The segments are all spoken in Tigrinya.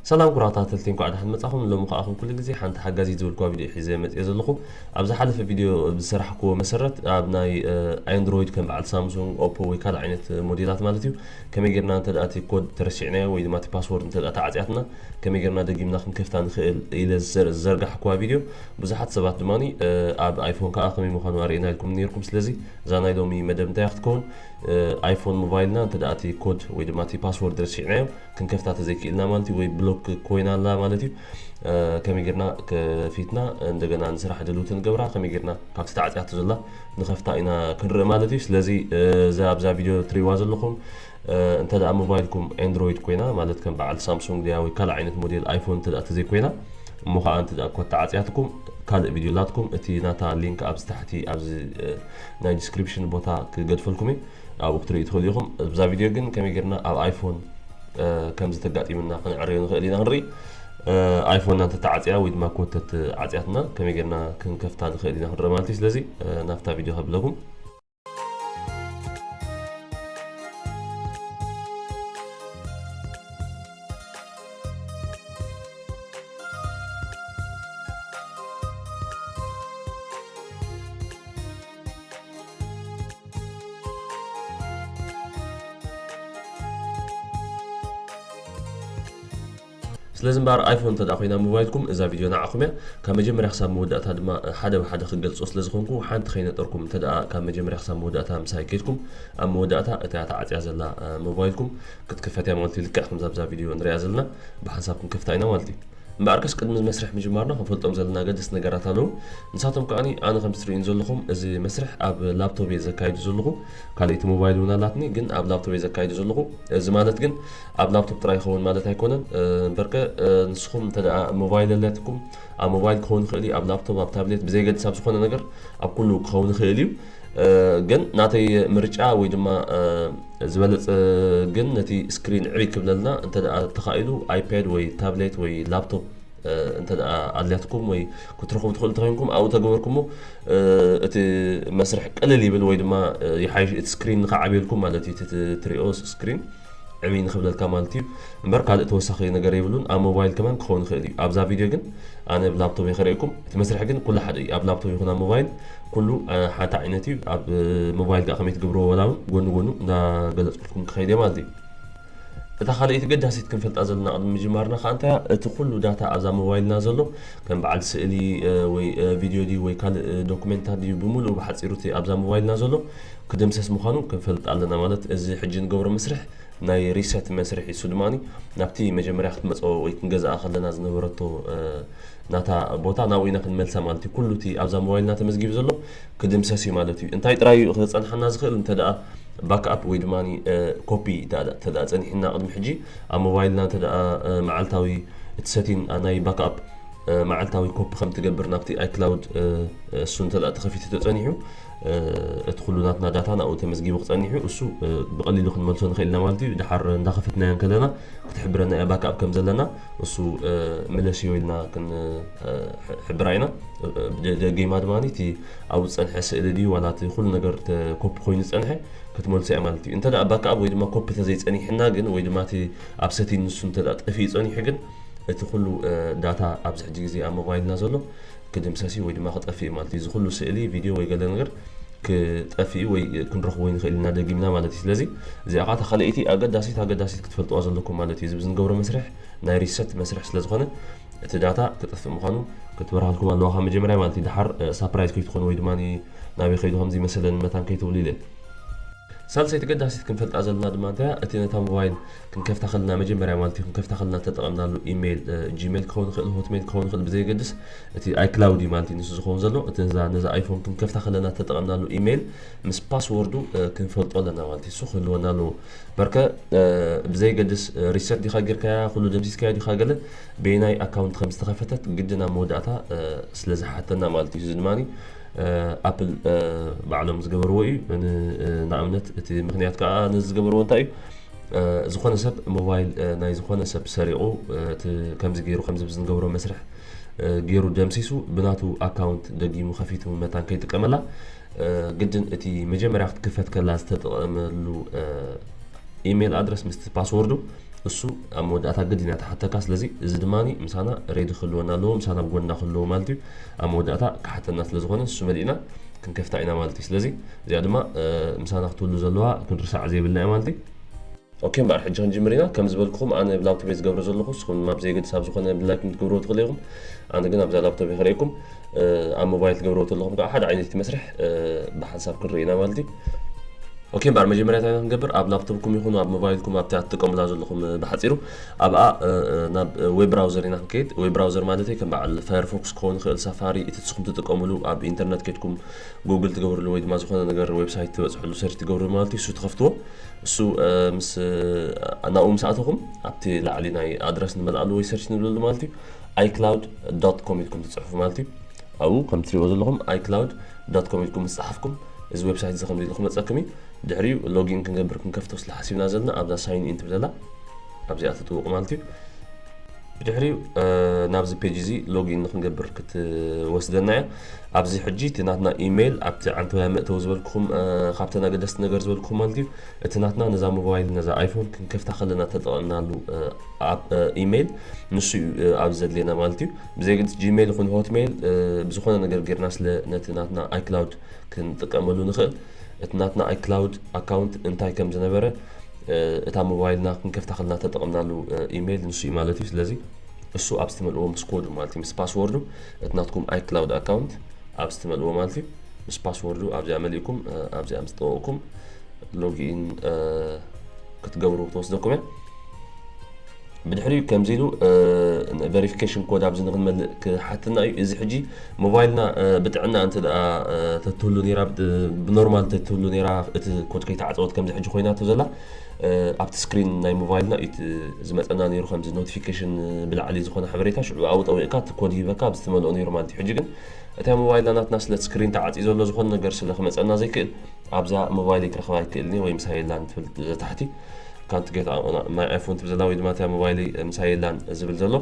ሰላም ኩራታተልቲ፣ እንኳዕ ደሓን መጻኹም። ሎሚ ከኣ ከም ኩሉ ግዜ ሓንቲ ሓጋዚት ዝበልኩዋ ቪድዮ ሒዘ መጽየ ዘለኹ። ኣብ ዝሓለፈ ቪድዮ ብዝሰራሕክዎ መሰረት ኣብ ናይ ኣንድሮይድ ከም በዓል ሳምሱንግ፣ ኦፖ ወይ ካልእ ዓይነት ሞዴላት ማለት እዩ፣ ከመይ ጌርና እንተ ደኣ እቲ ኮድ ተረሲዕናዮ ወይ ድማ እቲ ፓስወርድ እንተ ደኣ ተዓጽያትና ከመይ ጌርና ደጊምና ክንከፍታ ንኽእል ኢለ ዝዘር- ዝዘርጋሕክዋ ቪድዮ፣ ብዙሓት ሰባት ድማ ኣብ ኣይፎን ከኣ ከመይ ምዃኑ ኣርእና ኢልኩም ነይርኩም። ስለዚ እዛ ናይ ሎሚ መደብ እንታይ ክትከውን፣ ኣይፎን ሞባይልና እንተ ደኣ እቲ ኮድ ወይ ድማ እቲ ፓስወርድ ረሲዕናዮ ክንከፍታ ተዘይክኢልና ማለት እዩ፣ ወይ ብሎክ ኮይና ኣላ ማለት እዩ። ከመይ ጌርና ከፊትና እንደገና ንስራሕ ድሉት ንገብራ፣ ከመይ ጌርና ካብቲ ተዓጽያቶ ዘላ ንኸፍታ ኢና ክንርኢ ማለት እዩ። ስለዚ እዛ ኣብዛ ቪድዮ ትሪእዋ ዘለኹም እንተ ደኣ ሞባይልኩም ኣንድሮይድ ኮይና ማለት ከም በዓል ሳምሱንግ ድያ ወይ ካልእ ዓይነት ሞዴል ኣይፎን እንተ ደኣ ተዘይኮይና፣ እሞ ኸዓ እንተ ደኣ ኮድ ተዓጽያትኩም ካልእ ቪድዮ ላትኩም እቲ ናታ ሊንክ ኣብዚ ታሕቲ ኣብዚ ናይ ዲስክሪፕሽን ቦታ ክገድፈልኩም እዩ። ኣብኡ ክትርእዩ ትኽእሉ ኢኹም። እዛ ቪድዮ ግን ከመይ ጌርና ኣብ ኣይፎን ከምዚ ተጋጢምና ክንዕረዮ ንኽእል ኢና ክንርኢ። ኣይፎንና እንተተዓጽያ ወይ ድማ ኮተት ዓጽያትና ከመይ ጌርና ክንከፍታ ንኽእል ኢና ክንርኢ ማለት እዩ። ስለዚ ናብታ ቪድዮ ከብለኩም። ስለዚ እምበኣር ኣይፎን እንተ ደኣ ኮይና ሞባይልኩም፣ እዛ ቪድዮ ንዓኹም እያ። ካብ መጀመርያ ክሳብ መወዳእታ ድማ ሓደ ብሓደ ክገልጾ ስለ ዝኾንኩ፣ ሓንቲ ከይነጠርኩም እንተ ደኣ ካብ መጀመርያ ክሳብ መወዳእታ ምሳይ ከይድኩም፣ ኣብ መወዳእታ እታ ተዓጽያ ዘላ ሞባይልኩም ክትክፈት እያ ማለት እዩ። ልክዕ ከምዛ ኣብዛ ቪድዮ ንሪኣ ዘለና ብሓንሳብ ክንከፍታ ኢና ማለት እዩ። እምበኣርከስ ቅድሚ መስርሕ ምጅማርና ክንፈልጦም ዘለና ኣገደስቲ ነገራት ኣለዉ። ንሳቶም ከኣ ኣነ ከም ትርእዩን ዘለኹም እዚ መስርሕ ኣብ ላፕቶፕ እየ ዘካይዱ ዘለኹ። ካልኣይቲ ሞባይል እውን ኣላትኒ፣ ግን ኣብ ላፕቶፕ እየ ዘካይዱ ዘለኹ። እዚ ማለት ግን ኣብ ላፕቶፕ ጥራይ ይኸውን ማለት ኣይኮነን። እምበርከ ንስኹም እንተ ደኣ ሞባይል ኣላትኩም ኣብ ሞባይል ክኸውን ይኽእል እዩ፣ ኣብ ላፕቶፕ፣ ኣብ ታብሌት ብዘይገድስ ኣብ ዝኾነ ነገር ኣብ ኩሉ ክኸውን ይኽእል እዩ። ግን ናተይ ምርጫ ወይ ድማ ዝበለጸ ግን ነቲ ስክሪን ዕብይ ክብለልና እንተ ደኣ ተኻኢሉ ኣይፓድ ወይ ታብሌት ወይ ላፕቶፕ እንተ ደኣ ኣድልያትኩም ወይ ክትረኽቡ ትኽእሉ እንተኾይንኩም ኣብኡ ተገበርኩሞ እቲ መስርሕ ቅልል ይብል ወይ ድማ ይሓይሽ፣ እቲ ስክሪን ንኽዓብየልኩም ማለት እዩ። እቲ ትሪኦ ስክሪን ዕብይ ንኽብለልካ ማለት እዩ። እምበር ካልእ ተወሳኺ ነገር የብሉን። ኣብ ሞባይል ከማን ክኸውን ይኽእል እዩ። ኣብዛ ቪድዮ ግን ኣነ ብላፕቶፕ እየ ከርእየኩም። እቲ መስርሕ ግን ኩሉ ሓደ እዩ። ኣብ ላፕቶፕ ይኹን ኣብ ሞባይል ኩሉ ሓደ ዓይነት እዩ። ኣብ ሞባይል ከኣ ከመይ ትገብርዎ ወላ እውን ጎኒ ጎኑ እንዳገለጽኩልኩም ክኸይድ እየ ማለት እዩ። እታ ካልኣይቲ ገዳሲት ክንፈልጣ ዘለና ቅድሚ ምጅማርና ከኣ እንታይ እያ? እቲ ኩሉ ዳታ ኣብዛ ሞባይልና ዘሎ ከም በዓል ስእሊ ወይ ቪድዮ ድዩ ወይ ካልእ ዶኩሜንታት ድዩ ብምሉኡ ብሓጺሩ እቲ ኣብዛ ሞባይልና ዘሎ ክድምሰስ ምዃኑ ክንፈልጥ ኣለና። ማለት እዚ ሕጂ ንገብሮ መስርሕ ናይ ሪሰት መስርሕ እዩ። እሱ ድማ ናብቲ መጀመርያ ክትመጽኦ ወይ ክንገዝኣ ከለና ዝነበረቶ ናታ ቦታ ናብኡ ኢና ክንመልሳ ማለት እዩ። ኩሉ እቲ ኣብዛ ሞባይልና ተመዝጊቡ ዘሎ ክድምሰስ እዩ ማለት እዩ። እንታይ ጥራይ እዩ ክጸንሓና ዝኽእል እንተ ደኣ ባክኣፕ ወይ ድማ ኮፒ እንተ ደኣ ጸኒሕና ቅድሚ ሕጂ ኣብ ሞባይልና እንተ ደኣ መዓልታዊ እቲ ሰቲን ናይ ባክኣፕ መዓልታዊ ኮፒ ከም ትገብር ናብቲ ኣይክላውድ እሱ እንተ ደኣ ተኸፊቱ ተጸኒሑ እቲ ኩሉ ናትና ዳታ ናብኡ ተመዝጊቡ ክጸኒሑ እሱ ብቐሊሉ ክንመልሶ ንኽእል ኢና ማለት እዩ። ድሓር እንዳኸፈትናዮ እንከለና ክትሕብረና እያ ባክኣፕ ከም ዘለና፣ እሱ ምለስዮ ኢልና ክንሕብራ ኢና። ደገይማ ድማ እቲ ኣብኡ ዝጸንሐ ስእሊ ድዩ ዋላ እቲ ኩሉ ነገር ኮፒ ኮይኑ ዝጸንሐ ክትመልሶ እያ ማለት እዩ። እንተ ደኣ ባክኣፕ ወይ ድማ ኮፒ ተዘይጸኒሕና ግን ወይ ድማ እቲ ኣብ ሰቲን ንሱ እንተ ደኣ ጠፊኡ ጸኒሑ ግን እቲ ኩሉ ዳታ ኣብዚ ሕጂ ግዜ ኣብ ሞባይልና ዘሎ ክድምሰስ እዩ ወይ ድማ ክጠፍእ እዩ ማለት እዩ። እዚ ኩሉ ስእሊ፣ ቪድዮ ወይ ገለ ነገር ክጠፍእ እዩ ወይ ክንረኽቦ ይንኽእል ኢና ደጊምና ማለት እዩ። ስለዚ እዚኣ ኸዓ እታ ካልኣይቲ ኣገዳሲት ኣገዳሲት ክትፈልጥዋ ዘለኩም ማለት እዩ። እዚ ብዝንገብሮ መስርሕ ናይ ሪሰት መስርሕ ስለ ዝኾነ እቲ ዳታ ክጠፍእ ምዃኑ ክትበርሃልኩም ኣለዋ ካብ መጀመርያ ማለት እዩ። ድሓር ሳፕራይዝ ከይትኾኑ ወይ ድማ ናበይ ከይዱ ከምዚ መሰለኒ መታን ከይትብሉ ኢለ። ሳልሰይቲ ገዳሲት ክንፈልጣ ዘለና ድማ እንታይ እያ? እቲ ነታ ሞባይል ክንከፍታ ከለና መጀመርያ ማለት እዩ፣ ክንከፍታ ከለና እተጠቐምናሉ ኢሜይል፣ እ፣ ጂሜይል ክኸውን ይኽእል፣ ሆትሜይል ክኸውን ይኽእል፣ ብዘየገድስ እቲ ኣይክላውድ እዩ ማለት እዩ ንሱ ዝኸውን ዘሎ። እቲ ነዛ፣ ነዛ ኣይፎን ክንከፍታ ከለና እተጠቐምናሉ ኢሜይል ምስ ፓስወርዱ፣ እ፣ ክንፈልጦ ኣለና ማለት እዩ። እሱ ክህልወና ኣለዎ። በርከ፣ እ፣ ብዘየገድስ፣ እ፣ ሪሰት ዲኻ ጌርካያ፣ ኩሉ ደምሲስካያ ዲኻ ገለ፣ በየናይ ኣካውንት ከም ዝተኸፈተት ግድን ኣብ መወዳእታ፣ እ፣ ስለ ዝሓተና ማለት እዩ። እዚ ድማ እ፣ ኣፕል፣ እ፣ ባዕሎም ዝገበርዎ እዩ። ን-፣ እ፣ ንኣብነት እቲ ምኽንያት ከኣ ነዚ ዝገበርዎ እንታይ እዩ? እ፣ ዝኾነ ሰብ ሞባይል፣ እ፣ ናይ ዝኾነ ሰብ ሰሪቑ፣ እ፣ እቲ ከምዚ ገይሩ፣ ከምዚ ብዝንገብሮ መስርሕ፣ እ፣ ገይሩ ደምሲሱ ብናቱ ኣካውንት ደጊሙ ከፊቱ መታን ከይጥቀመላ፣ እ፣ ግድን እቲ መጀመርያ ክትክፈት ከላ ዝተጠቐመሉ፣ እ፣ ኢሜይል ኣድረስ ምስቲ ፓስወርዱ እሱ ኣብ መወዳእታ ግድን እያ ትሓተካ። ስለዚ እዚ ድማ ምሳና ሬዲ ክህልወና ኣለዎ፣ ምሳና ኣብ ጎንና ክህልዎ ማለት እዩ። ኣብ መወዳእታ ክሓተና ስለ ዝኾነ እሱ መሊእና ክንከፍታ ኢና ማለት እዩ። ስለዚ እዚኣ ድማ ምሳና ክትህሉ ዘለዋ ክንርሳዕ ዘይብልና እያ ማለት እዩ። ኦኬ እምበኣር ሕጂ ክንጅምር ኢና። ከም ዝበልኩኹም ኣነ ብላፕቶፕ እየ ዝገብሮ ዘለኹ። ንስኹም ድማ ብዘየገድስ ኣብ ዝኾነ ብድላይኩም ክትገብርዎ ትኽእሉ ኢኹም። ኣነ ግን ኣብዛ ላፕቶፕ እየ ከርእየኩም። ኣብ ሞባይል ክትገብርዎ ተለኹም ከዓ ሓደ ዓይነት እቲ መስርሕ ብሓንሳብ ክንርኢ ኢና ማለት እዩ። ኦኬ እምበኣር መጀመርያ እንታይ ኢና ክንገብር፣ ኣብ ላፕቶፕኩም ይኹን ኣብ ሞባይልኩም ኣብቲ ኣትጥቀሙላ ዘለኹም ብሓፂሩ ኣብኣ ናብ ዌብ ብራውዘር ኢና ክንከይድ። ዌብ ብራውዘር ማለት ከም በዓል ፋየርፎክስ ክኸውን ይኽእል፣ ሳፋሪ፣ እቲ ንስኹም ትጥቀሙሉ ኣብ ኢንተርነት ከይድኩም ጉግል ትገብርሉ ወይ ድማ ዝኾነ ነገር ዌብሳይት ትበፅሕሉ ሰርች ትገብሩ ማለት እዩ። እሱ ትኸፍትዎ። እሱ ምስ ናብኡ ምስ ኣተኹም ኣብቲ ላዕሊ ናይ ኣድረስ ንመልኣሉ ወይ ሰርች ንብለሉ ማለት እዩ። ኣይክላውድ ዶት ኮም ኢልኩም ትፅሕፉ ማለት እዩ። ኣብኡ ከም ትሪእዎ ዘለኹም ኣይክላውድ ዶት ኮም ኢልኩም ምስ ፀሓፍኩም እዚ ዌብሳይት እዚ ከምዚ ኢሉ ክመፀኩም እዩ። ድሕሪኡ ሎጊን ክንገብር ክንከፍቶ ስለ ሓሲብና ዘለና ኣብዛ ሳይን ኢን ትብለላ ኣብዚኣ ትጥውቑ ማለት እዩ። ብድሕሪኡ ናብዚ ፔጅ እዚ ሎጊን ንክንገብር ክትወስደና እያ። ኣብዚ ሕጂ እቲ ናትና ኢሜይል ኣብቲ ዓንተውያ መእተዊ ዝበልኩኹም ካብተን ኣገደስቲ ነገር ዝበልኩኹም ማለት እዩ። እቲ ናትና ነዛ ሞባይል ነዛ ኣይፎን ክንከፍታ ከለና ተጠቐምናሉ ኢሜይል ንሱ እዩ ኣብዚ ዘድልየና ማለት እዩ። ብዘይ ግዲ ጂሜይል ይኹን ሆትሜይል ብዝኾነ ነገር ጌርና ስለ ነቲ ናትና ኣይክላውድ ክንጥቀመሉ ንኽእል። እቲ ናትና ኣይክላውድ ኣካውንት እንታይ ከም ዝነበረ እታ ሞባይልና ክንከፍታ ከለና ተጠቐምናሉ ኢሜይል ንሱ እዩ ማለት እዩ። ስለዚ እሱ ኣብ ዝተመልእዎ ምስ ኮዱ ማለት እዩ ምስ ፓስወርዱ እቲ ናትኩም ኣይክላውድ ኣካውንት ኣብ ዝተመልእዎ ማለት እዩ ምስ ፓስወርዱ ኣብዚኣ መሊእኩም ኣብዚኣ ምስ ጠወቕኩም ሎጊን ክትገብሩ ክትወስደኩም እያ። ብድሕሪኡ ከምዚ ኢሉ ቨሪፊኬሽን ኮድ ኣብዚ ንክንመልእ ክሓትና እዩ። እዚ ሕጂ ሞባይልና ብጥዕና እንተ ደኣ ተትህሉ ነይራ ብኖርማል ተትህሉ ነይራ እቲ ኮድ ከይተዓፀወት ከምዚ ሕጂ ኮይናቶ ዘላ ኣብቲ ስክሪን ናይ ሞባይልና እዩ ዝመፀና ነይሩ ከምዚ ኖቲፊኬሽን ብላዕሊ ዝኾነ ሓበሬታ ሽዑ ኣብኡ ጠዊቕካ እቲ ኮድ ይህበካ ኣብዚ ትመልኦ ነይሩ ማለት እዩ። ሕጂ ግን እታ ሞባይልና ናትና ስለ ስክሪን ተዓፂ ዘሎ ዝኾነ ነገር ስለ ክመፀና ዘይክእል ኣብዛ ሞባይለይ ክረኽባ ኣይክእልን ወይ ምሳይ የላን ትብል ዘታሕቲ ካንት ጌት ማይ ኣይፎን ትብል ዘላ ወይ ድማ እታ ሞባይለይ ምሳይ የላን ዝብል ዘሎ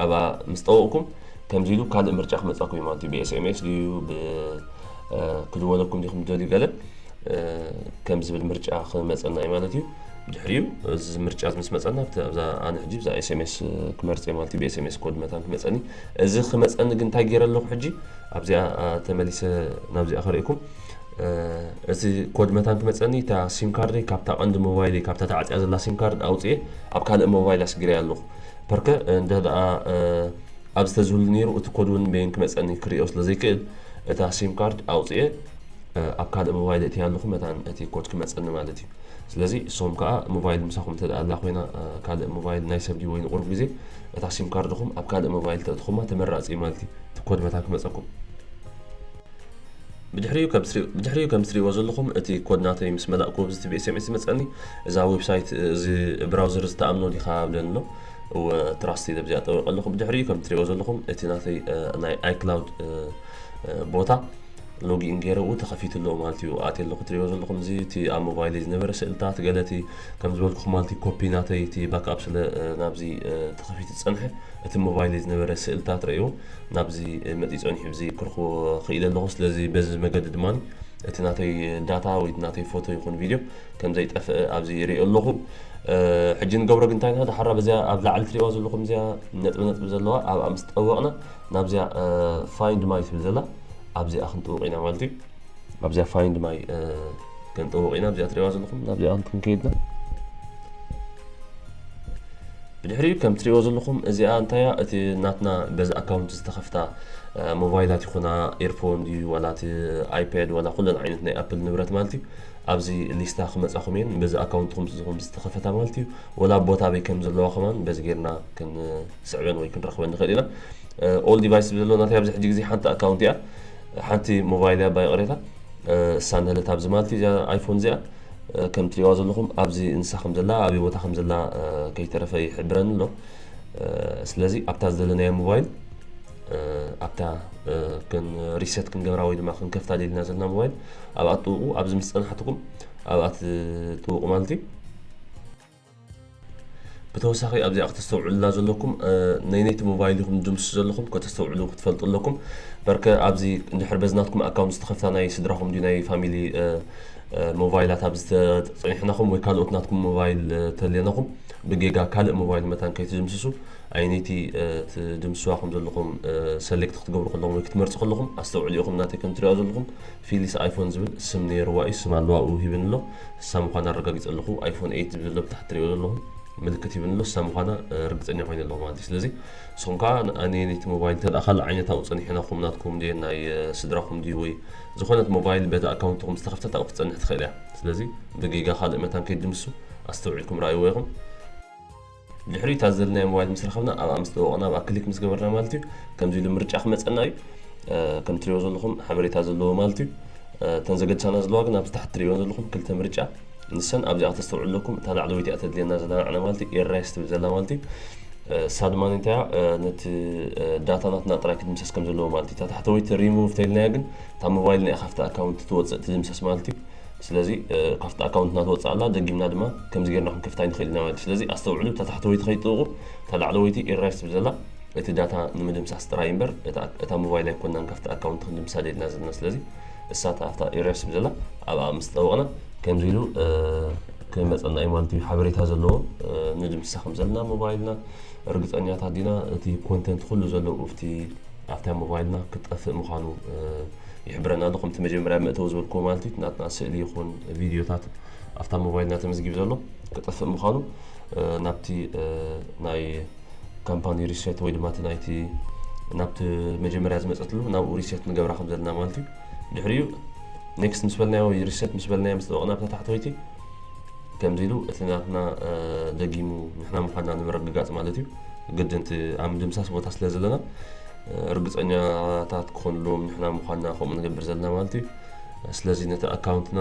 ኣብኣ ምስ ጠወቕኩም ከምዚ ኢሉ ካልእ ምርጫ ክመፃኩም እዩ ማለት እዩ። ብኤስኤምኤስ ድዩ ክድወለኩም ድዩ ክምደልዩ ገለ ከም ዝብል ምርጫ ክመፀና እዩ ማለት እዩ። ድሕሪኡ እዚ ምርጫ ምስ መፀና ኣብዛ ኣነ ሕጂ ብዛ ኤስኤምኤስ ክመርፀ ማለት እዩ። ብኤስኤምኤስ ኮድ መታን ክመፀኒ እዚ ክመፀኒ ግን እንታይ ገይረ ኣለኹ ሕጂ ኣብዚኣ ተመሊሰ ናብዚኣ ከርእኩም እዚ ኮድ መታን ክመፀኒ እታ ሲም ካርደይ ካብታ ቀንዲ ሞባይለይ ካብታ ተዓፅያ ዘላ ሲም ካርድ ኣውፅኤ ኣብ ካልእ ሞባይል ኣስጊረያ ኣለኹ። ፐርከ እንደ ደኣ ኣብ ዝተዝህሉ ነይሩ እቲ ኮድ እውን በይን ክመፀኒ ክርእዮ ስለ ዘይክእል እታ ሲም ካርድ ኣውፅኤ ኣብ ካልእ ሞባይል እቲ ኣለኹ መታን እቲ ኮድ ክመፀኒ ማለት እዩ። ስለዚ እሶም ከዓ ሞባይል ምሳኹም እንተ ኣላ ኮይና ካልእ ሞባይል ናይ ሰብ ድዩ ወይ ንቁሩብ ግዜ እታ ሲም ካርድኹም ኣብ ካልእ ሞባይል ተእትኹማ ተመራፂ ማለት እዩ። እቲ ኮድ መታን ክመፀኩም ብድሕሪኡ ከም ትሪእዎ ዘለኹም እቲ ኮድ ናተይ ምስ መላእክዎ ብዚ ብኤስኤምኤስ ዝመፀኒ እዛ ዌብሳይት እዚ ብራውዘር ዝተኣምኖ ዲኻ ብለኒ ኣሎ። እወ ትራስት ኢለ ብዚኣ ጠዊቐ ኣለኹ። ብድሕሪኡ ከም ትሪእዎ ዘለኹም እቲ ናተይ ናይ ኣይክላውድ ቦታ ሎጊን ገይረ ኡ ተኸፊቱ ኣለዎ ማለት እዩ። ኣትየ ኣለኹ ትሪእዎ ዘለኹም እዚ እቲ ኣብ ሞባይለይ ዝነበረ ስእልታት ገለ እቲ ከም ዝበልኩኹም ማለት እዩ ኮፒ ናተይ እቲ ባክኣፕ ስለ ናብዚ ተኸፊቱ ዝፀንሐ እቲ ሞባይለይ ዝነበረ ስእልታት ረእይዎ ናብዚ መፂ ፀኒሑ ብዚ ክርኽቦ ክኢለ ኣለኹ። ስለዚ በዚ መገዲ ድማ እቲ ናተይ ዳታ ወይ ናተይ ፎቶ ይኹን ቪድዮ ከም ዘይጠፍአ ኣብዚ ይሪኦ ኣለኹ። ሕጂ ንገብሮ ግን እንታይ ኢና ደሓራ በዚኣ ኣብ ላዕሊ ትሪእዋ ዘለኹም እዚኣ ነጥቢ ነጥቢ ዘለዋ ኣብኣ ምስ ጠወቕና ናብዚኣ ፋይንድ ማይ ትብል ዘላ ኣብዚኣ ክንጥውቕ ኢና ማለት እዩ። ኣብዚኣ ፋይንድ ማይ ክንጥውቕ ኢና ኣብዚኣ ትሪእዋ ዘለኹም ናብዚኣ ክንከይድና ብድሕሪኡ ከም ትሪእዎ ዘለኹም እዚኣ እንታያ እቲ ናትና በዚ ኣካውንት ዝተኸፍታ ሞባይላት ይኹና ኤርፎን ድዩ ዋላ እቲ ኣይፓድ ዋላ ኩለን ዓይነት ናይ ኣፕል ንብረት ማለት እዩ ኣብዚ ሊስታ ክመፃኹም እየን በዚ ኣካውንትኹም ዝኹም ዝተኸፈታ ማለት እዩ። ወላ ቦታ ኣበይ ከም ዘለዋ ከማን በዚ ጌርና ክንስዕበን ወይ ክንረኽበን ንኽእል ኢና። ኦል ዲቫይስ ብዘለዎ ናተይ ኣብዚ ሕጂ ግዜ ሓንቲ ኣካውንት እያ ሓንቲ ሞባይል እያ ባይቕሬታ እሳ ነለት ኣብዚ ማለት እዩ እዚኣ ኣይፎን እዚኣ ከም ትሪእዋ ዘለኹም ኣብዚ እንሳ ከም ዘላ ኣበይ ቦታ ከም ዘላ ከይተረፈ ይሕብረኒ ኣሎ። ስለዚ ኣብታ ዝደለናዮ ሞባይል ኣብታ ክን ሪሰት ክንገብራ ወይ ድማ ክንከፍታ ደሊና ዘለና ሞባይል ኣብኣ ጥውቁ ኣብዚ ምስ ፀናሕትኩም ኣብኣ ትጥውቁ ማለት እዩ። ብተወሳኺ ኣብዚኣ ክተስተውዕሉላ ዘለኩም ነይነይቲ ሞባይል ኢኹም ድምሱ ዘለኹም ከተስተውዕሉ ክትፈልጡ ኣለኩም። በርከ ኣብዚ እንድሕር በዚ ናትኩም ኣካውንት ዝተኸፍታ ናይ ስድራኹም ድዩ ናይ ፋሚሊ ሞባይላት ኣብዚ ተፀኒሕናኹም ወይ ካልኦት ናትኩም ሞባይል ተልየናኹም ብጌጋ ካልእ ሞባይል መታን ከይትድምስሱ፣ ኣይነይቲ ትድምስዋ ከም ዘለኹም ሰሌክት ክትገብሩ ከለኹም ወይ ክትመርፁ ከለኹም ኣስተውዕሉ ኢኹም። ናተይ ከም ትሪኦ ዘለኹም ፊሊስ ኣይፎን ዝብል ስም ነይርዋ እዩ፣ ስም ኣለዋ ኡ ሂብን ኣሎ። እሳ ምዃና ኣረጋጊፀ ኣለኹ። ኣይፎን ኤይት ዝብል ዘሎ ብታሕቲ ትሪኦ ዘለኹም ምልክት ሂብን ኣሎ። እሳ ምዃና ርግፀኛ ኮይነ ኣለኹ ማለት እዩ። ስለዚ ንስኹም ከዓ ኣየነይቲ ሞባይል እንተ ካልእ ዓይነት ኣብኡ ፀኒሕና ኹም ናትኩም ድየ ናይ ስድራኹም ድዩ ወይ ዝኾነት ሞባይል በቲ ኣካውንትኹም ዝተኸፍተት ኣብኡ ክትፀንሕ ትኽእል እያ። ስለዚ ብጌጋ ካልእ መታን ከይድምሱ ኣስተውዒልኩም ረኣይዎ ኢኹም። ድሕሪኡ እታ ዘለናዮ ሞባይል ምስ ረኸብና ኣብኣ ምስ ጠወቕና ኣብኣ ክሊክ ምስ ገበርና ማለት እዩ ከምዚ ኢሉ ምርጫ ክመፀና እዩ። ከም ትሪኦ ዘለኹም ሓበሬታ ዘለዎ ማለት እዩ። እተን ዘገድሳና ዘለዋ ግን ኣብዚ ታሕቲ ትሪእወን ዘለኹም ክልተ ምርጫ ንሰን ኣብዚኣ ከተስተውዕሉ ኣለኩም። እታ ላዕለወይቲ እያ ተድልየና ዘላ ንዓና ማለት እዩ ኤራይስ ትብል ዘላ ማለት እዩ። እሳ ድማ እንታይ እያ ነቲ ዳታ ናትና ጥራይ ክድምሰስ ከም ዘለዎ ማለት እዩ። እታ ታሕተወይቲ ሪሙቭ ተይልናያ ግን እታ ሞባይል ናይ ካብቲ ኣካውንት ትወፅእ ትድምሰስ ማለት እዩ። ስለዚ ካብቲ ኣካውንትና ትወፅእ ኣላ፣ ደጊምና ድማ ከምዚ ጌርና ክንከፍታ ኣይንኽእል ኢና ማለት እዩ። ስለዚ ኣስተውዕሉ፣ እታ ታሕተወይቲ ከይትጥውቑ፣ እታ ላዕለወይቲ ኢራይስ ትብል ዘላ እቲ ዳታ ንምድምሳስ ጥራይ እምበር እታ ሞባይል ኣይኮናን ካብቲ ኣካውንት ክንድምሳ ደልና ዘለና። ስለዚ እሳታ ኣብታ ኢራይስ ትብል ዘላ ኣብኣ ምስ ጠወቕና ከምዚ ኢሉ ክመፀና እዩ ማለት እዩ። ሓበሬታ ዘለዎ ንድምስሳ ከም ዘለና ሞባይልና ርግፀኛታት ዲና፣ እቲ ኮንተንት ኩሉ ዘለዎ ኣብቲ ኣብታ ሞባይልና ክጠፍእ ምዃኑ ይሕብረና ኣሎ። ከምቲ መጀመርያ መእተዊ ዝበልክዎ ማለት እዩ፣ ናትና ስእሊ ይኹን ቪድዮታት ኣብታ ሞባይልና ተመዝጊቡ ዘሎ ክጠፍእ ምዃኑ ናብቲ ናይ ካምፓኒ ሪሴት ወይ ድማ እቲ ናይቲ ናብቲ መጀመርያ ዝመፀትሉ ናብኡ ሪሴት ንገብራ ከም ዘለና ማለት እዩ። ድሕሪኡ ኔክስት ምስ በልናዮ ወይ ሪሴት ምስ በልናዮ ምስ ጠወቕና ኣብታ ታሕተወይቲ ከምዚ ኢሉ እቲ ናትና ደጊሙ ንሕና ምዃንና ንምርግጋፅ ማለት እዩ። ግድን እቲ ኣብ ምድምሳስ ቦታ ስለ ዘለና ርግፀኛታት ክኾንሎም ንሕና ምዃንና ከምኡ ንገብር ዘለና ማለት እዩ። ስለዚ ነቲ ኣካውንትና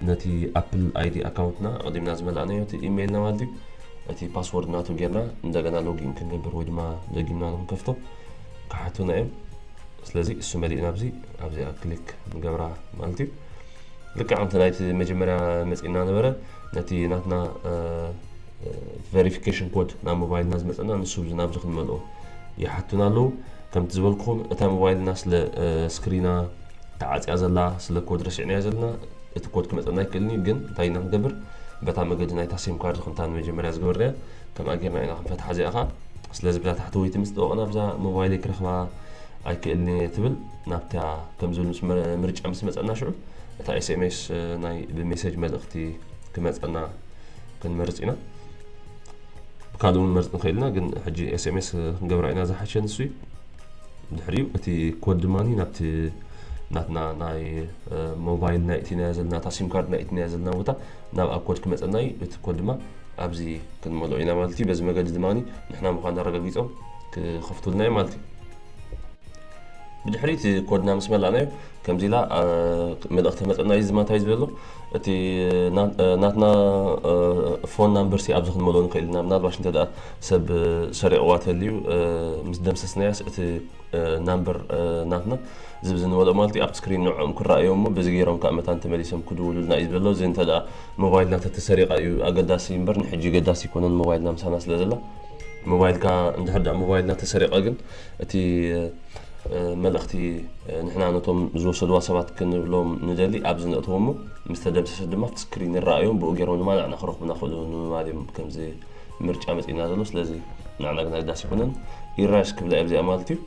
ነቲ ኣፕል ኣይዲ ኣካውንትና ኣቐዲምና ዝመላእናዮ እቲ ኢሜይልና ማለት እዩ። እቲ ፓስወርድ ናቱ ጌርና እንደገና ሎጊን ክንገብር ወይ ድማ ደጊምና ንክንከፍቶ ክሓቱና እዮም። ስለዚ እሱ መሊእና ኣብዚ ኣብዚኣ ክሊክ ንገብራ ማለት እዩ። ልክዕ ከምቲ ናይቲ መጀመርያ መፂና ነበረ ነቲ ናትና ቨሪፊኬሽን ኮድ ናብ ሞባይልና ዝመፀና ንሱ ኣብዚ ናብዚ ክንመልኦ ይሓቱና ኣለዉ። ከምቲ ዝበልኩኹም እታ ሞባይልና ስለ ስክሪና ተዓፅያ ዘላ ስለ ኮድ ረሲዕናያ ዘለና እቲ ኮድ ክመፀና ኣይክእልን እዩ። ግን እንታይ ኢና ክንገብር በታ መገዲ ናይታ ሲም ካርድ ከምታ ንመጀመርያ ዝገበርናያ ከምኣ ጌርና ኢና ክንፈትሓ እዚኣ ከዓ። ስለዚ ብዛ ታሕተወይቲ ምስ ጠወቕና ብዛ ሞባይለይ ክረኽባ ኣይክእልን እየ ትብል ናብታ ከም ዝብል ምስ ምርጫ ምስ መፀና ሽዑ እታ ኤስኤምኤስ ናይ ብሜሴጅ መልእኽቲ ክመፀና ክንመርፅ ኢና። ብካልእ እውን መርፅ ንኽእል ኢና፣ ግን ሕጂ ኤስኤምኤስ ክንገብራ ኢና ዝሓሸ ንሱ እዩ። ድሕሪኡ እቲ ኮድ ድማ ናብቲ ናትና ናይ ሞባይል ናይ እቲናዮ ዘለና እታ ሲም ካርድ ናይ እቲናዮ ዘለና ቦታ ናብኣ ኮድ ክመፀና እዩ። እቲ ኮድ ድማ ኣብዚ ክንመልኦ ኢና ማለት እዩ። በዚ መገዲ ድማ ንሕና ምዃንና ኣረጋጊፆም ክኸፍቱልና እዩ ማለት እዩ። ብድሕሪት ኮድና ምስ መላእናዮ ከምዚ ኢላ መልእኽቲ መፀና እዩ ዝማታይ ዝበሎ እቲ ናትና ፎን ናምበር ሲ ኣብዚ ክንመልኦ ንኽእል ኢና። ምናልባሽ እንተ ደኣ ሰብ ሰሪቕዋ ተልዩ ምስ ደምሰስናያስ እቲ ናምበር ናትና ዝብ ዝንበሎ ማለት እዩ ኣብቲ ስክሪን ንዕኦም ክረኣዮም እሞ በዚ ገይሮም ከዓ መታን ተመሊሶም ክድውሉልና እዩ ዝበሎ። እዚ እንተ ደኣ ሞባይልና ተተሰሪቓ እዩ ኣገዳሲ እምበር ንሕጂ ገዳሲ ኣይኮነን ሞባይልና ምሳና ስለ ዘላ። ሞባይልካ እንድሕር ደኣ ሞባይልና ተሰሪቐ ግን እቲ መልእኽቲ ንሕና ነቶም ዝወሰድዋ ሰባት ክንብሎም ንደሊ ኣብዚ ነእትዎ እሞ ምስ ተደምሰሰት ድማ ኣብቲ ስክሪን ይረኣዮም ብኡ ገይሮም ድማ ንዕና ክረኽቡና ክእሉ ንምባል እዮም ከምዚ ምርጫ መፂና ዘሎ። ስለዚ ንዕና ግን ኣገዳሲ ኣይኮነን። ኢራይስ ክብላ እየ ኣብዚኣ ማለት እዩ።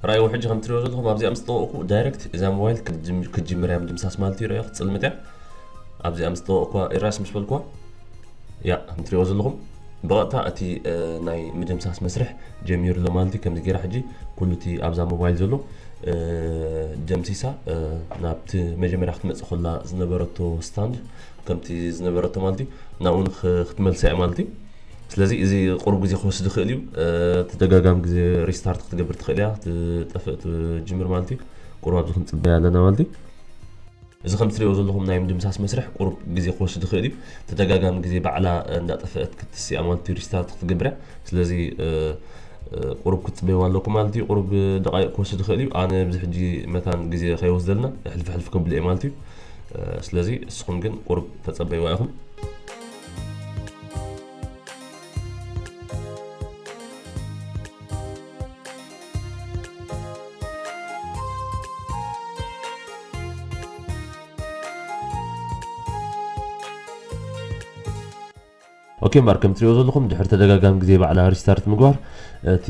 ራእይዎ ሕጂ ከም ትሪኦ ዘለኹም ኣብዚኣ ምስ ጠወቕኩ ዳይሬክት እዛ ሞባይል ክትጅምር እያ ምድምሳስ ማለት እዩ። ራእዮ ክትፅልምት እያ ኣብዚኣ ምስ ጠወቕኳ ኢራይስ ምስ በልኳ ያ ከም ትሪኦ ዘለኹም ብቐጥታ እቲ ናይ ምድምሳስ መስርሕ ጀሚሩ ኣሎ ማለት እዩ። ከምዚ ገይራ ሕጂ ኩሉ እቲ ኣብዛ ሞባይል ዘሎ ደምሲሳ ናብቲ መጀመርያ ክትመፅእ ከላ ዝነበረቶ ስታንድ ከምቲ ዝነበረቶ ማለት እዩ ናብኡ ክትመልሳ እያ ማለት እዩ። ስለዚ እዚ ቁሩብ ግዜ ክወስድ ይኽእል እዩ። ተደጋጋሚ ግዜ ሪስታርት ክትገብር ትኽእል እያ። ትጠፍእ ትጅምር ማለት እዩ። ቁሩብ ኣብዚ ክንፅበያ ኣለና ማለት እዩ። እዚ ከም ትሪኦ ዘለኹም ናይ ምድምሳስ መስርሕ ቁሩብ ግዜ ክወስድ ይኽእል እዩ። ተደጋጋሚ ግዜ ባዕላ እንዳጠፍአት ክትስያ ማለት እዩ ሪስታርት ክትገብር እያ። ስለዚ ቁሩብ ክትፅበይዋ ኣለኩም ማለት እዩ። ቁሩብ ደቃይቕ ክወስድ ይኽእል እዩ። ኣነ ኣብዚ ሕጂ መታን ግዜ ከይወስደልና ሕልፍ ሕልፍ ከብሎ እየ ማለት እዩ። ስለዚ እስኹም ግን ቁሩብ ተፀበይዋ ኢኹም። ኦኬ እምበር ከም ትሪኦ ዘለኹም ድሕሪ ተደጋጋሚ ግዜ ባዕላ ሪስታርት ምግባር እቲ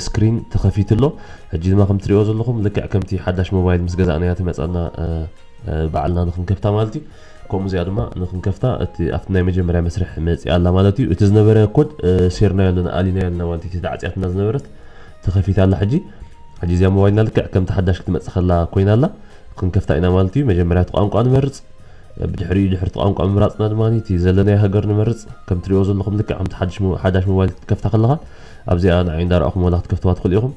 ስክሪን ተኸፊቱ ኣሎ። ሕጂ ድማ ከም ትሪኦ ዘለኹም ልክዕ ከምቲ ሓዳሽ ሞባይል ምስ ገዛእናያ ትመፃና ባዕልና ንክንከፍታ ማለት እዩ። ከምኡ እዚኣ ድማ ንክንከፍታ እቲ ኣብቲ ናይ መጀመርያ መስርሕ መፂኣ ኣላ ማለት እዩ። እቲ ዝነበረ ኮድ ሴርናዮ ኣለና ኣሊናዮ ኣለና ማለት እዩ። እቲ ተዓፅያትና ዝነበረት ተኸፊታ ኣላ። ሕጂ ሕጂ እዚኣ ሞባይልና ልክዕ ከምቲ ሓዳሽ ክትመፅእ ከላ ኮይና ኣላ። ክንከፍታ ኢና ማለት እዩ። መጀመርያ እቲ ቋንቋ ንመርፅ። ብድሕሪኡ ድሕሪ እቲ ቋንቋ ምምራፅና ድማ እቲ ዘለናዮ ሃገር ንመርፅ። ከም ትሪኦ ዘለኹም ልክዕ ከምቲ ሓድሽ ሞ- ሓዳሽ ሞባይል ክትከፍታ ከለኻ ኣብዚኣ ንዓይ እንዳረኣኹም ዋላ ክትከፍትዋ ትኽእሉ ኢኹም።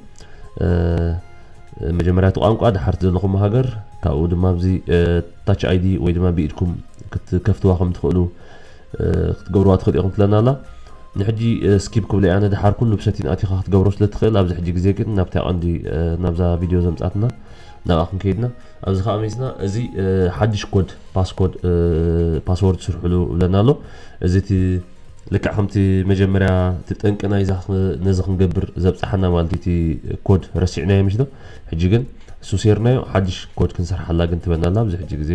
መጀመርያ እቲ ቋንቋ ድሓርቲ ዘለኹም ሃገር ካብኡ ድማ ኣብዚ ታች ኣይዲ ወይ ድማ ብኢድኩም ክትከፍትዋ ከም ትኽእሉ ክትገብርዋ ትኽእሉ ኢኹም ትለና ኣላ። ንሕጂ ስኪፕ ክብለ ኣነ ድሓር ኩሉ ብሰቲን ኣቲኻ ክትገብሮ ስለ ትኽእል ኣብዚ ሕጂ ግዜ ግን ናብታ ቀንዲ ናብዛ ቪድዮ ዘምፃትና ናብኣ ክንከይድና ኣብዚ ከዓ መይስና እዚ ሓድሽ ኮድ ፓስኮድ ፓስወርድ ስርሕሉ ብለና ኣሎ። እዚ እቲ ልክዕ ከምቲ መጀመርያ እቲ ጠንቂ ናይዛ ነዚ ክንገብር ዘብፅሓና ማለት እቲ ኮድ ረሲዕናዮ ምሽ ዶ ሕጂ ግን እሱ ሴርናዮ ሓድሽ ኮድ ክንሰርሓላ ግን ትበናላ ኣብዚ ሕጂ ግዜ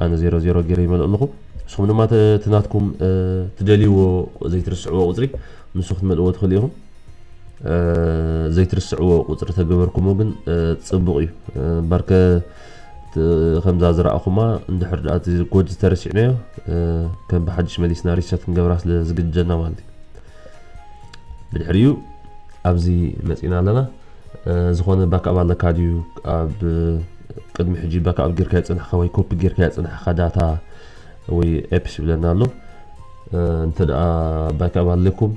ኣነ ዜሮ ዜሮ ገይረ ይመልኦ ኣለኹ። ንስኹም ድማ እቲ ናትኩም ትደልይዎ ዘይትርስዕዎ ቁፅሪ ንሱ ክትመልእዎ ትኽእሉ ኢኹም። ዘይትርስዕዎ ቁፅሪ ተገበርኩሞ ግን ፅቡቕ እዩ። እምበርከ ከምዛ ዝረኣኹማ እንድሕር ደኣ እቲ ኮድ ዝተረሲዕናዮ ከም ብሓድሽ መሊስና ሪሰት ክንገብራ ስለ ዝግድደና ማለት እዩ። ብድሕሪኡ ኣብዚ መፂና ኣለና። ዝኾነ ባክኣፕ ኣለካ ድዩ? ኣብ ቅድሚ ሕጂ ባክኣፕ ጌርካ ይፅናሕካ ወይ ኮፒ ጌርካ ይፅናሕካ ዳታ ወይ ኤፕስ ይብለና ኣሎ። እንተ ደኣ ባክኣፕ ኣለኩም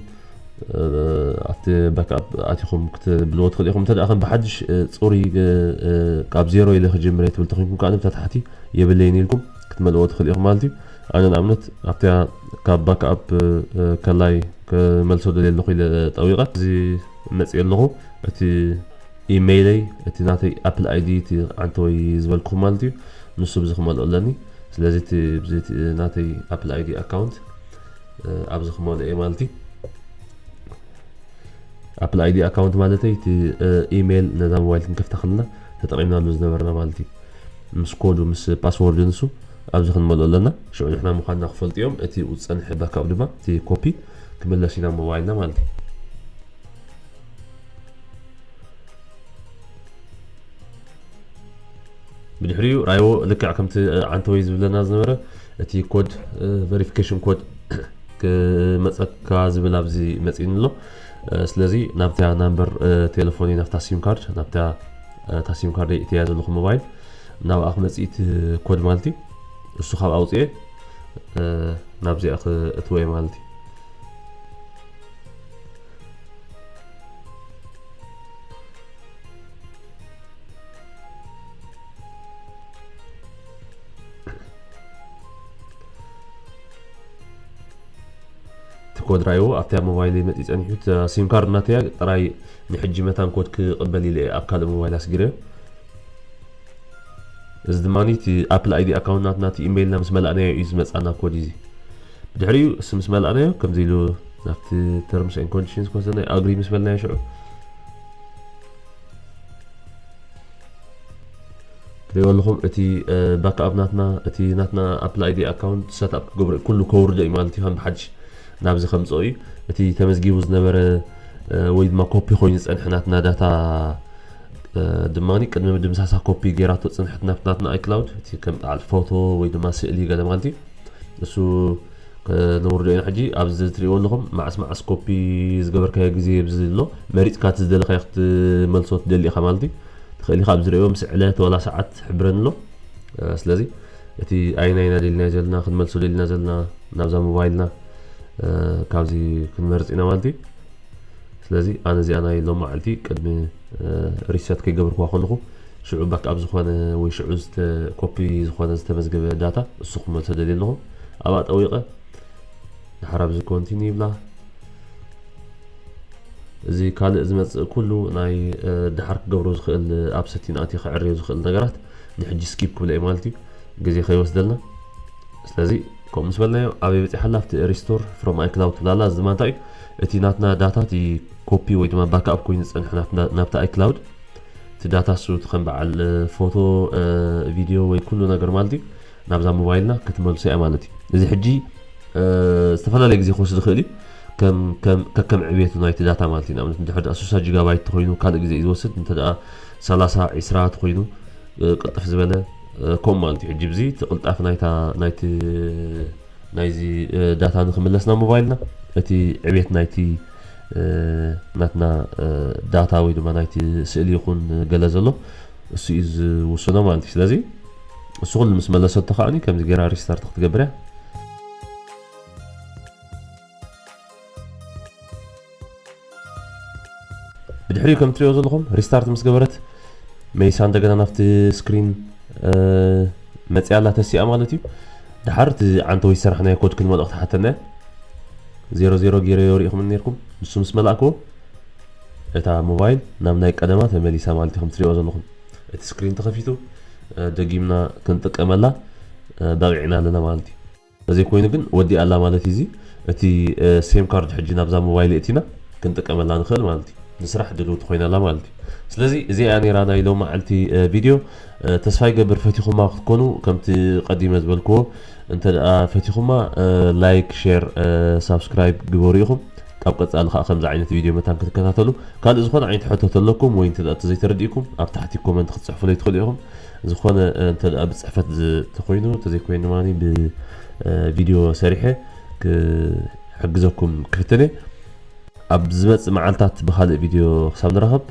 ኣብቲ ባክኣፕ ኣቲኹም ክትብልዎ ትኽእሉ ኢኹም። እንተ ደኣ ከም ብሓድሽ ፅሩይ ካብ ዜሮ ኢለ ክጅምር እየ ትብል ተኾይንኩም ከዓ ንብታ ታሕቲ የብለይን ኢልኩም ክትመልእዎ ትኽእሉ ኢኹም ማለት እዩ። ኣነ ንኣብነት ኣብታ ካብ ባክኣፕ ከላይ ክመልሶ ደልየ ኣለኹ ኢለ ጠዊቐ እዚ መፅእ ኣለኹ። እቲ ኢሜይለይ እቲ ናተይ ኣፕል ኣይዲ እቲ ዓንተወይ ዝበልኩኹም ማለት እዩ። ንሱ ብዚ ክመልኦ ኣለኒ። ስለዚ እቲ ናተይ ኣፕል ኣይዲ ኣካውንት ኣብዚ ክመልኦ እየ ማለት እዩ። ኣፕል ኣይዲ ኣካውንት ማለተይ እቲ ኢሜይል ነዛ ሞባይል ክንከፍታ ከለና ተጠቒምናሉ ዝነበርና ማለት እዩ። ምስ ኮዱ ምስ ፓስወርዱ ንሱ ኣብዚ ክንመልኦ ኣለና። ሽዑ ንሕና ምዃንና ክፈልጡ እዮም። እቲ ዝፀንሐ ባክኣፕ ድማ እቲ ኮፒ ክምለስ ኢና ሞባይልና ማለት እዩ። ብድሕሪኡ ራይዎ ልክዕ ከምቲ ዓንተወይ ዝብለና ዝነበረ እቲ ኮድ ቨሪፊኬሽን ኮድ ክመፀካ ዝብል ኣብዚ መፂእኒ ኣሎ። ስለዚ ናብታ ናምበር ቴሌፎን ናብታ ሲም ካርድ ናብታ እታ ሲም ካርድ እትያ ዘለኹ ሞባይል ናብኣ ክመፅእ እቲ ኮድ ማለት እዩ። እሱ ካብ ኣውፅኤ ናብዚኣ ክእትወ ማለት እዩ። እቲ ኮድ ራይዎ ኣብታ ሞባይል መፂ ፀኒሑ ሲም ካርድ ናተያ ጥራይ ንሕጂ መታን ኮድ ክቕበል ኢለ ኣብ ካልእ ሞባይል ኣስጊረዮ። እዚ ድማ እቲ ኣፕል ኣይዲ ኣካውንት ናትና እቲ ኢሜይልና ምስ መላእናዮ እዩ ዝመፃና ኮድ እዚ። ብድሕሪኡ እሱ ምስ መላእናዮ ከምዚ ኢሉ ናብቲ ተርምስ ኤን ኮንዲሽንስ ክወስደና ኣግሪ ምስ በልናዮ ሽዑ ትሪእዎ ኣለኹም። እቲ ባክኣፕ ናትና እቲ ናትና ኣፕል ኣይዲ ኣካውንት ሰትኣፕ ክገብሮ ኩሉ ከውርዶ እዩ ማለት እዩ። ከም ብሓድሽ ናብዚ ከምፅኦ እዩ። እቲ ተመዝጊቡ ዝነበረ ወይ ድማ ኮፒ ኮይኑ ዝፀንሐ ናትና ዳታ ድማ ቅድሚ ምድምሳሳ ኮፒ ገይራቶ ፅንሐት ናብቲ ናትና ኣይክላውድ እቲ ከም በዓል ፎቶ ወይ ድማ ስእሊ ገለ ማለት እዩ። እሱ ነውርዶ ኢና ሕጂ ኣብዚ ትሪእዎ ኣለኹም። መዓስ መዓስ ኮፒ ዝገበርካዮ ግዜ ኣብዚ ኣሎ መሪፅካ እቲ ዝደለካዮ ክትመልሶ ትደሊ ኢኻ ማለት እዩ። ትኽእል ኢኻ ኣብዚ ሪኦ ምስ ዕለት ዋላ ሰዓት ሕብረን ኣሎ። ስለዚ እቲ ኣይናይና ደሊና ዘለና ክንመልሶ ደሊና ዘለና ናብዛ ሞባይልና ካብዚ ክንመርፅ ኢና ማለት እዩ። ስለዚ ኣነ እዚኣ ናይ ሎም መዓልቲ ቅድሚ ሪሰት ከይገበርኩዋ ከለኹ ሽዑ ባክኣፕ ዝኾነ ወይ ሽዑ ኮፒ ዝኾነ ዝተመዝገበ ዳታ እሱ ክመልሶ ደልየ ኣለኹ። ኣብኣ ጠዊቐ ድሓር ኣብዚ ኮንቲኒ ይብላ። እዚ ካልእ ዝመፅእ ኩሉ ናይ ድሓር ክገብሮ ዝኽእል ኣብ ሰቲን ኣትየ ክዕርዮ ዝኽእል ነገራት ንሕጂ ስኪፕ ክብለ እየ ማለት እዩ። ግዜ ከይወስደልና። ስለዚ ከምኡ ምስ በልናዮ ኣበይ በፂሓ ኣላ ኣብቲ ሪስቶር ፍሮም ኣይክላውድ ትብላላ። እዚ ድማ እንታይ እዩ እቲ ናትና ዳታ እቲ ኮፒ ወይ ድማ ባክኣፕ ኮይኑ ዝፀንሐ ናብቲ ኣይክላውድ እቲ ዳታ እሱ እቲ ከም በዓል ፎቶ ቪድዮ ወይ ኩሉ ነገር ማለት እዩ ናብዛ ሞባይልና ክትመልሶ እያ ማለት እዩ። እዚ ሕጂ ዝተፈላለየ ግዜ ክወስድ ይኽእል እዩ። ከከም ዕብየቱ ናይቲ ዳታ ማለት እዩ። ንኣብነት እንድሕር ደኣ ስሳ ጂጋባይት ተኾይኑ ካልእ ግዜ እዩ ዝወስድ። እንተ ደኣ ሰላሳ ዒስራ ተኾይኑ ቅልጥፍ ዝበለ ከምኡ ማለት እዩ። ሕጂ ብዚ እቲ ቅልጣፍ ናይቲ ናይዚ ዳታ ንክምለስ ናብ ሞባይልና እቲ ዕብየት ናይቲ ናትና ዳታ ወይ ድማ ናይቲ ስእሊ ይኹን ገለ ዘሎ እሱ እዩ ዝውስኖ ማለት እዩ። ስለዚ እሱ ኩሉ ምስ መለሰቶ ከዓኒ ከምዚ ገይራ ሪስታርት ክትገብር እያ። ብድሕሪኡ ከም ትሪኦ ዘለኹም ሪስታርት ምስ ገበረት መይሳ እንደገና ናብቲ ስክሪን መፅያ ኣላ ተሲኣ ማለት እዩ። ድሓር እቲ ዓንተ ወይ ዝሰራሕናዮ ኮድ ክንመልኦ ክትሓተና እያ። ዜሮ ዜሮ ገይረዮ ሪኢኹም ነርኩም። ንሱ ምስ መላእክዎ እታ ሞባይል ናብ ናይ ቀደማ ተመሊሳ ማለት እዩ። ከም ትሪኦ ዘለኹም እቲ ስክሪን ተኸፊቱ ደጊምና ክንጥቀመላ በቂዕና ኣለና ማለት እዩ። ተዘይኮይኑ ግን ወዲኣ ኣላ ማለት እዩ። እዚ እቲ ሴም ካርድ ሕጂ ናብዛ ሞባይል የእቲና ክንጥቀመላ ንኽእል ማለት እዩ። ንስራሕ ድልውቲ ኮይና ኣላ ማለት እዩ። ስለዚ እዚኣ ነይራ ናይ ሎም መዓልቲ ቪድዮ። ተስፋ ይገብር ፈቲኹማ ክትኮኑ። ከምቲ ቀዲመ ዝበልክዎ እንተ ደኣ ፈቲኹማ ላይክ፣ ሼር፣ ሳብስክራይብ ግበሩ ኢኹም። ካብ ቀጻሊ ከዓ ከምዚ ዓይነት ቪድዮ መታን ክትከታተሉ። ካልእ ዝኾነ ዓይነት ሕቶ ተለኩም ወይ እንተ ደኣ ተዘይተረዲእኩም ኣብ ታሕቲ ኮመንት ክትጽሕፉለይ ትኽእሉ ኢኹም። ዝኾነ እንተ ደኣ ብጽሕፈት ተኮይኑ ተዘይኮይኑ ድማ ብቪድዮ ሰሪሐ ክሕግዘኩም ክፍትን እየ። ኣብ ዝመጽእ መዓልታት ብኻልእ ቪድዮ ክሳብ ንራኸብ